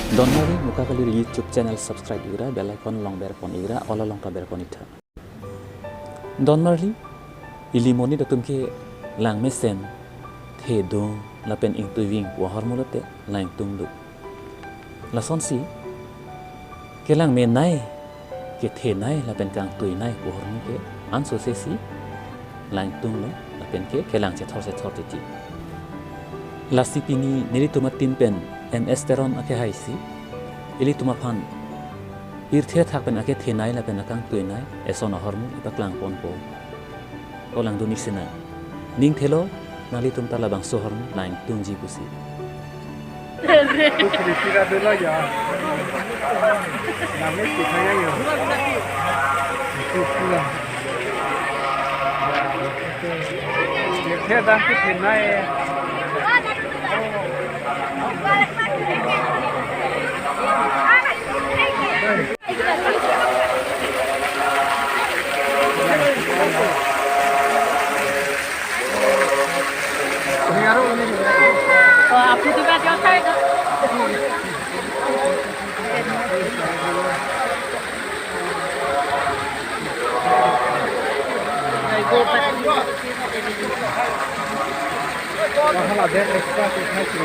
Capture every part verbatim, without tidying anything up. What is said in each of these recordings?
Donmarli Muka Kalir YouTube channel subscribe ikra, bell icon along berpon ikra, all along ta berpon iktha. Donmarli, ili monit atum ke langmesen, thedung, lapen ingtuiving pu ahormu lote langdungdung. Lasonsi, kelang menei, kethenei, lapen kangtuinei pu ahormu ke ansose si langdunglo, lapen ke kelang chethor chethor titi. Lasi pini nelitum a-team pen M S Teron akehaisi, ilitum aphan pirthe athak pen akethenei lapen akangtuinei eson ahormu ipaklangponpo. Ko langdun-ik sinang. Ning thelo, nanglitum ta labangso ahormu langdunji pusi. Kukri pira dolo ya. Name si kaya yo. Itu pulang. Dia dah kita naik. Wahala deh, extra sih, hai sih.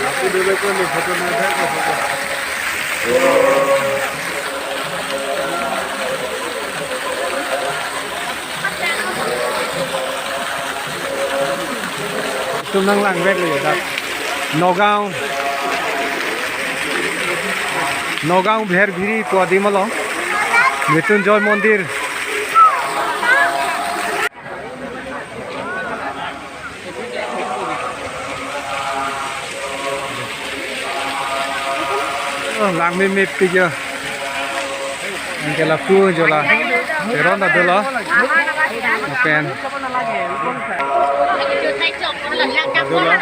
Aku dulu kan di foto, ada foto. Itum nanglang veklo ya, dak Nagaon, Nagaon Bhergiri pu adim along Mrityunjoy Mondir. Oh, langmepik ya. Anke lapu jola. Teron ta dolo. Pen. Ta dolo.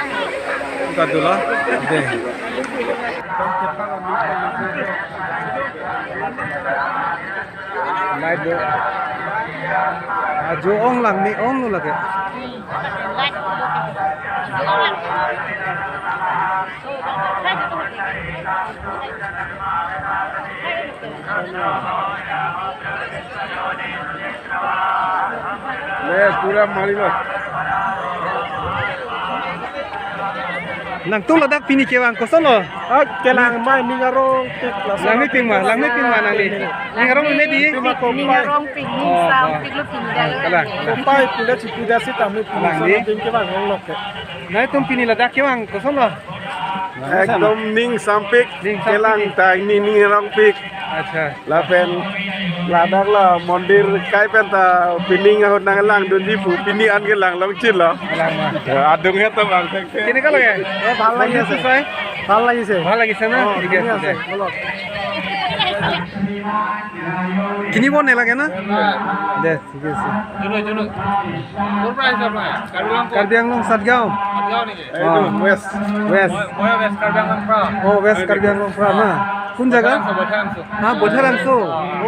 Ta dolo. Deh. Light do. Ajo ong langme ong lo lake. Le, pura mari lo. Nangtum ladak pini kevang kosonlo? Ah, kelang mai ning arongpik la. Langmepik ma, langmepik ma nangli. Ning arongpik ma di? Ning arongpik, ning sampik lo pini dak. Kalang, kalang. Kopai pula chipu dasi tame pini. Kalang di. Sono din kevang ong lo ke. Nangtum pini ladak kevang kosonlo? Ekdom ning sampik, ning sampik. Kelang ta ning, ning arongpik. Acha. Lapen ladak lo mondir kai pen ta pining ahut nanglangdunji pu pini an kelang longchit lo. Kelang ma. Ya, adung he to bang. কেনেকুৱা লাগে? এ, ভাল লাগি আছে। মন্দিৰটো চাই? ভাল লাগিছে। ভাল লাগিছে না? অ, ঠিকে ধুনীয়া আছে। আছে, বলক। কিনিব নালাগে না? নাই। দে, ঠিকে আছে। জুনু, জুনু। ক'ৰ পৰা আহিছে আপোনাৰ? কাৰ্বি আংলং ক'ৰ? কাৰ্বি আংলং চাতগাঁও। চাতগাঁও নেকি? এইটো অ। ৱেষ্ট। ৱেষ্ট। মই, মই ৱেষ্ট কাৰ্বি আংলং পৰা। অ, ৱেষ্ট কাৰ্বি আংলং পৰা না? কোন জেগা? বৈঠালাংছ', বৈঠালাংছ'। হা, বৈঠালাংছ'।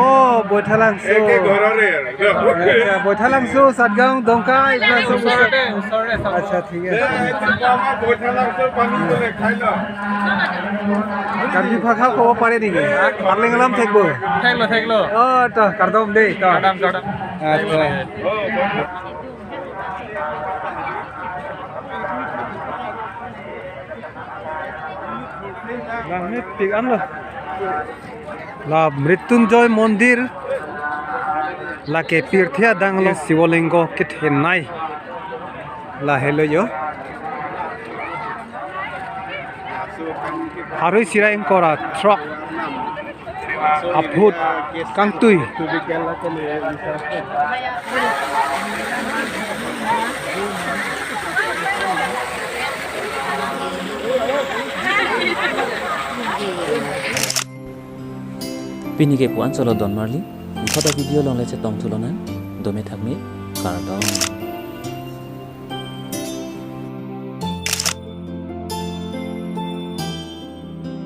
অ, বৈঠালাংছ'। একে ঘৰৰে আৰু। আচ্ছা, বৈঠালাংছ', চাতগাঁও, ডংকা, এইবিলাক চব ওচৰতে, ওচৰতে চব। আচ্ছা, ঠিকে আছে। আমাৰ বৈঠালাংছ' পানী বোলে খাই ল। Karbi bhasha ক'ব পাৰে নেকি? Arleng alam thekbo. Theklo, theklo. অ, তো, kardom দেই, তো। Kardom, kardom. আচ্ছা। Langmepik anlo. La Mrityunjoy Mondir. Lake pirthe adang lo Shivolingo kethenei. Lahelo yo. Harui sira ingkoi ra throk. Aphut kangtui. Pini ke pu-an solo donmarli, puthot a-video along le chetong thulonang, dome thakme, kardom.